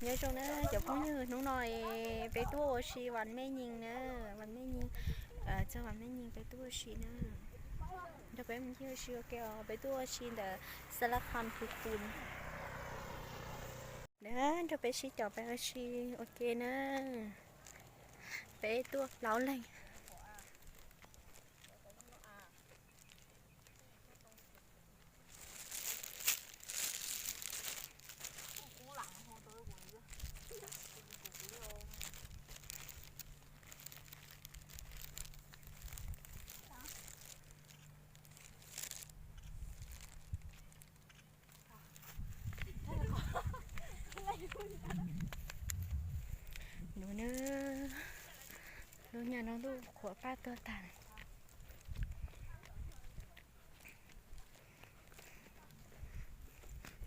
Nyob zoo na cov phooj ywg, hnub no peb tuaj ua si Vam Mej Nyees na, Vam Mej Nyees, txog Vam Mej Nyees peb tuaj ua si na. Nrog peb mus ncig ua si ua ke os, peb tuaj ua si ntawm Xas Las Khas Phu Pun. Nrog peb sib caum peb ua si ua ke na. Peb tuaj plaub leeg. Nub, lub nyuag no ntuj qhuav paj tuag tag.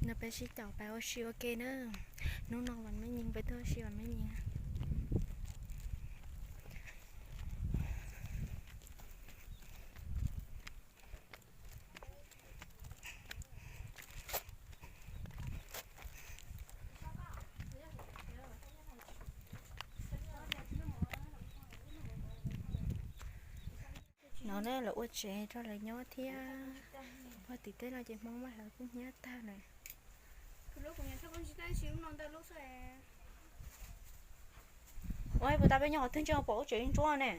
No peb sib caum peb ua si ua ke na. Hnub no Vam Mej Nyees peb tuaj ua si Vam Mej Nyees. No ne lawv ua tsev rau lawv nyob thiab. Ua tim tej no ces Hmoob mas lawv kuj hnyiab tag lawm. Ua puas tas peb nyob qhov twg ntsia pom lub tsev ntsuab ne.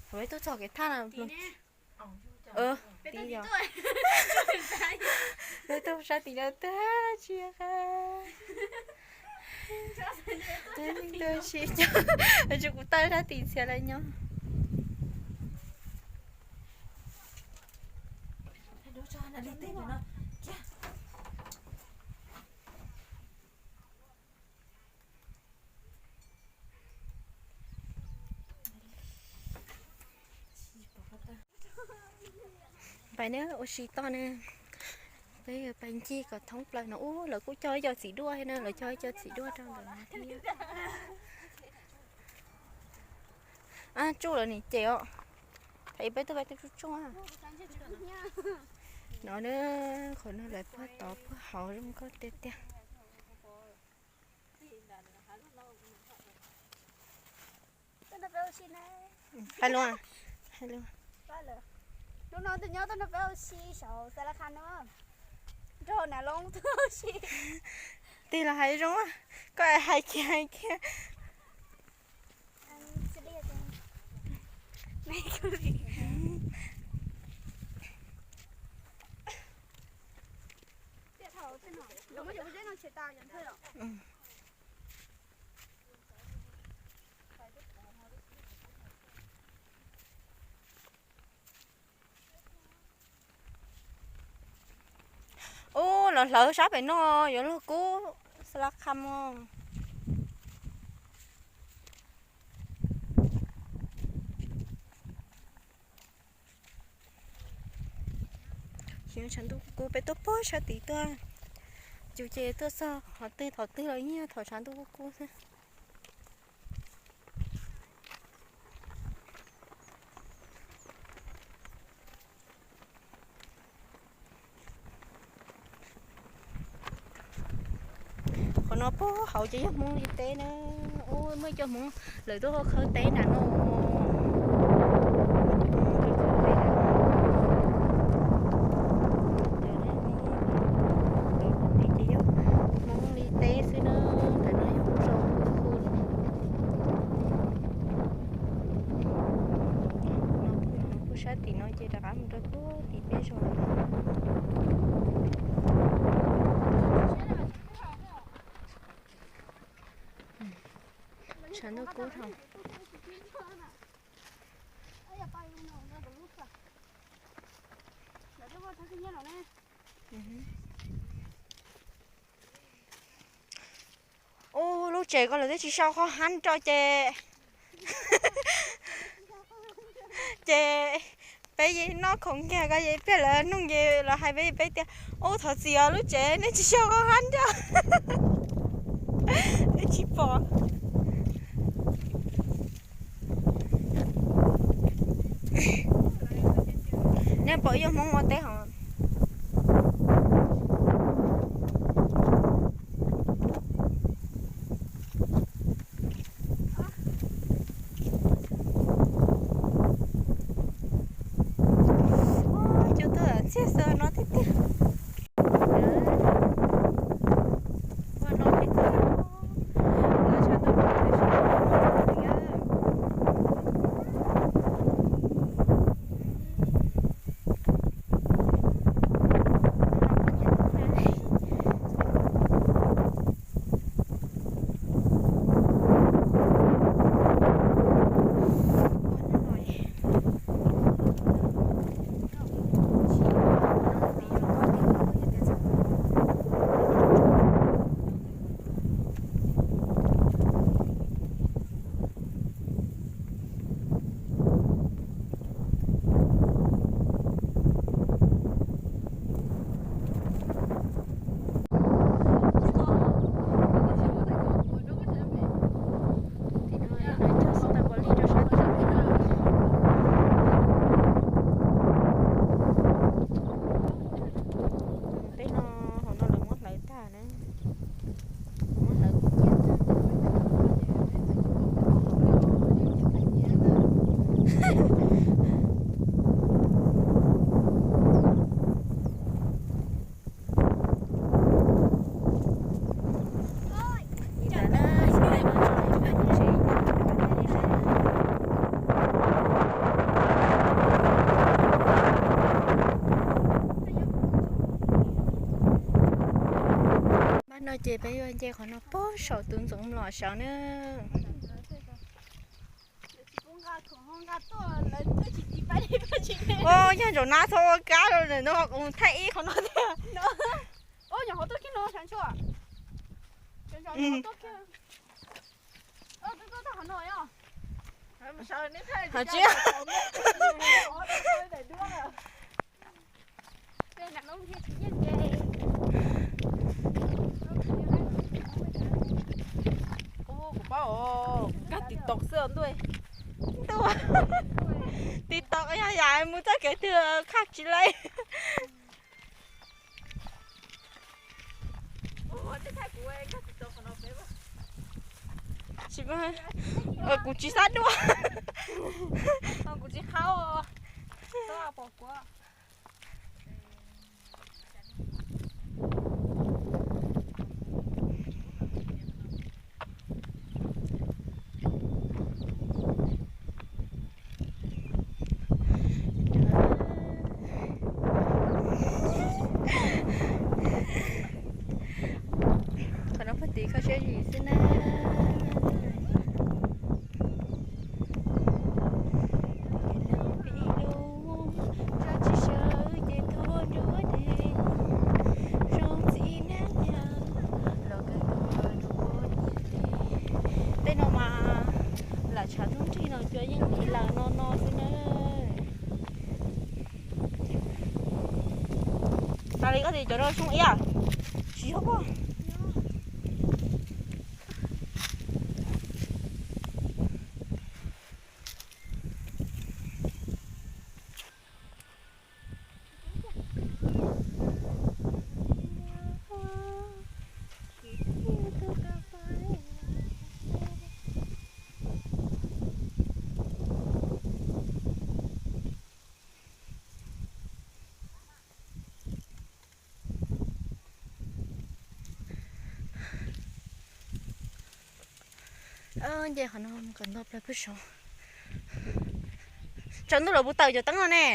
Peb tuaj txog kev thaj na. Tid yog peb tuaj sab tim no tag tsis qab. Tsis kuv tawm sab tim txhia lawv nyob. Pais na ua si toj na. Peb yuav pais ncig kom thoob plaws no. Ub, lawv kuj cog ib co txiv duaj thiab na, lawv cog ib co txiv duaj rau ntawm no thiab. Tsuj lawv nim ces os. Thaum peb tuaj peb tuaj tsuj tsuj. No na, qhov no lawv puag tod puag hauv zoo nkauj tiag tiag. Hais lus, hais lus. Hnub no tuaj nyob tuaj nrog peb ua si saum Xas Las Khas no. Nrog Nav Loob tuaj ua si. Tig los hais zoo, koj hais kiag hais kiag. Ub, los hlawv sab pem no yuav luag kub Xas Las Khas mog. Tshav ntuj kub kub, peb tuaj puag sab tid tuaj, cus ces tuaj txog qhov twg thaum twg los yeej yog thaum tshav ntuj kub kub xwb. Qhov no puag hauv ces yog Hmoob li teb na. Ub, muaj ib co Hmoob lawv tuaj khawb teb nram no. Ces yog Hmoob li teb xwb na, ntawm no yog Hmoob zos Hmoob khu. No puag sab tim no ces rov qab mus rau puag tim peb zos lawm. Tshav ntuj kub dhau. Ub, lub tsev ko lawv twb tsis sau qhov hab rau ces, ces peb yeej noj khoom nkiag ko ces pliag lawv nug ces lawv hais peb, peb tias, ub, thov txim os, lub tsev nej tsis sau qhov hab rau, peb tsis pom. Nej pom ib co Hmoob ua teb hov. Ces peb yuav nce qhov no puag saum tus ntxoov mlom saud na. Ua, yog zaum no txhob ua kab rau ntawm no, kuv thaij ib qhov no thiab. Hais tsis Kab TikTok xwb ntuj. Ntuj, TikTok yog yam mus txoj kev twg khaj tsis laib. Tsis, kuv tsis xav dua. Kuv tsis qhaub. Qhov no puag tim kho siab zim xwb na. Tej no mas lam tshav ntuj nrig no cua yeej tiv lawm no no xwb na. Tas li koj tias cov no zoo ib yam, tsis yog pob. Nce qhov no mus kom ntau plaws pug saud. Tsaus ntuj lawm puas tawm cov teeb no ne?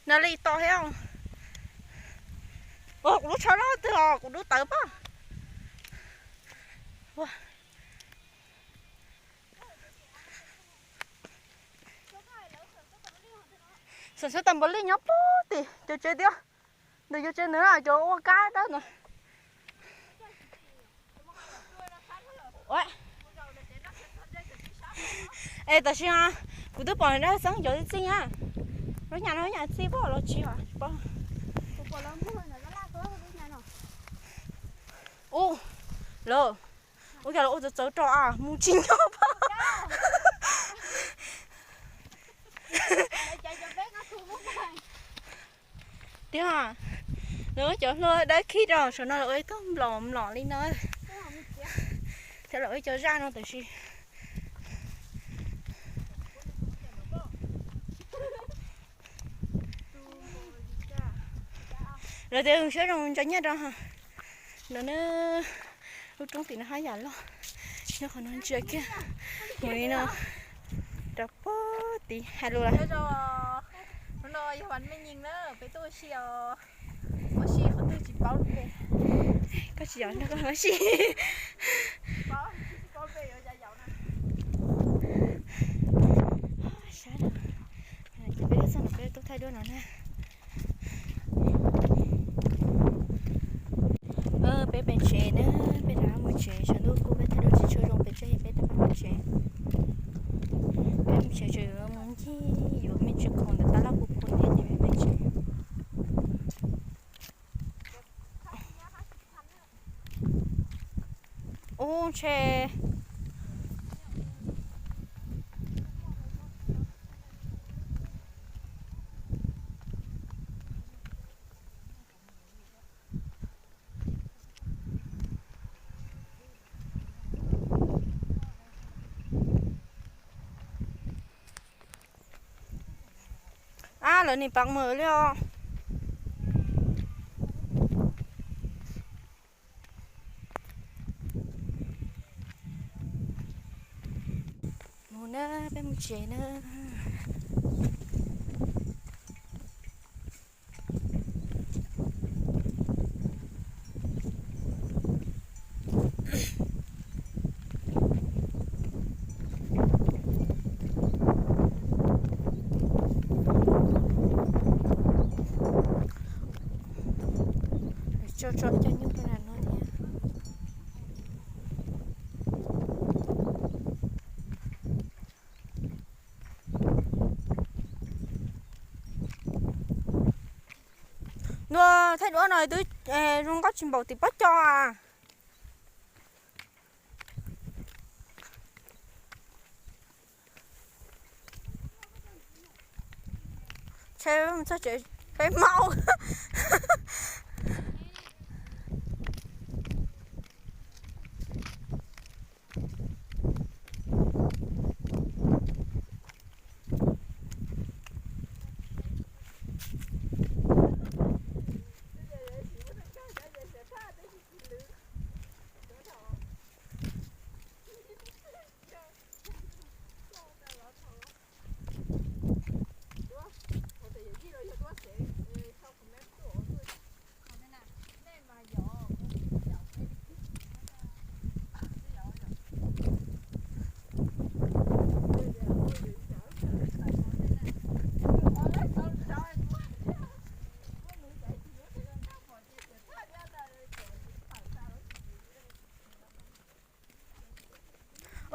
Nws li to thiab. Ua kuv lub tsho loj twg os, kuv dub tawv pob. Xeem Xab Tam Npaus Lij nyob puag tim cov tsev tiag. Ntawm cov tsev ntawd na, cov ua kab dawb ntawd. Es tam sim no kuv twb pom dab xeeb cov txiv txiv na. Lub nyam no lub nyam txiv pom los tsis pom. Ub, lawm. Ua cas los ua txawv txawv rau a, mus tsis nyob pob. Tiag, lawv cov hlua dawb khib rau saum no lawv ua ib tug mlom mlom li no. Thiab lawv ua ib co zaj no tam sim. Lawv tias siab zoo ntsa nyiaj rau no na. Lub roob tim no haj yam loj. Nyob qhov no ntsia kiag mus li no rau puag tid hais lus lawm. Koj tsis yaum no koj mus ua si. Sab no, ces peb lub txoj no peb tuaj thaij duab no na. Peb pem tsev na, peb rov mus tsev, saum ntuj kuj peb thaij duab tsis tshua zoo pes tsawg es peb rov qab mus tsev. Peb mus tsev tseem yuav mus ncig yuav me ntsis khoom ntawm tab laj puv phuav thiab ces peb pem tsev. Ub ntshe. Ab, lawv nim pav mawm li os. Peb mus tsev na. Tso tso cov nyuj rau nram no thiab. Ntua thaij duab no twb zoo nkauj tsis npaum tim pob co a. Tsheb txog tsev peb maum.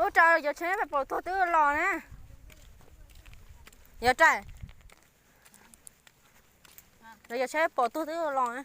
Ub, rau cov tsheb pais pom tuag twb los na. Yog rais. Lawv cov tsheb pom tuag twb los na.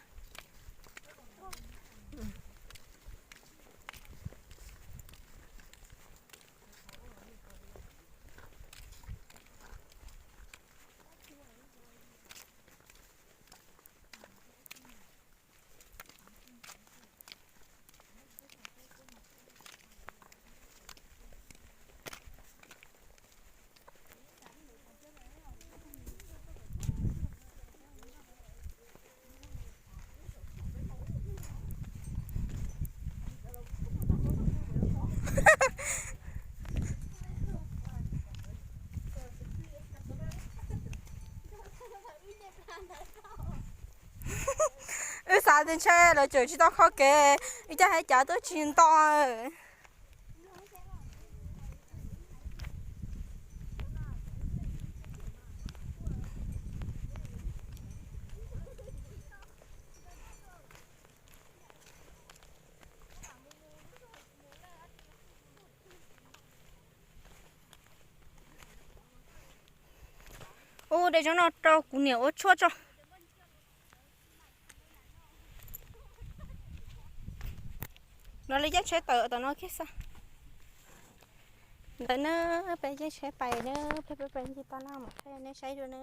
Wb xav tias ntshe lawv tseem tsis tau kho kev, wb caij hais cav twb tsis nto. Ub, de zaub no rau kuv niam ua tshuaj tso. No li caij tsheb tawm tom no kiag xwb. Ntawd na, peb caij tsheb pais na, peb peb pais ncig toj no mas peb nej saib dua na.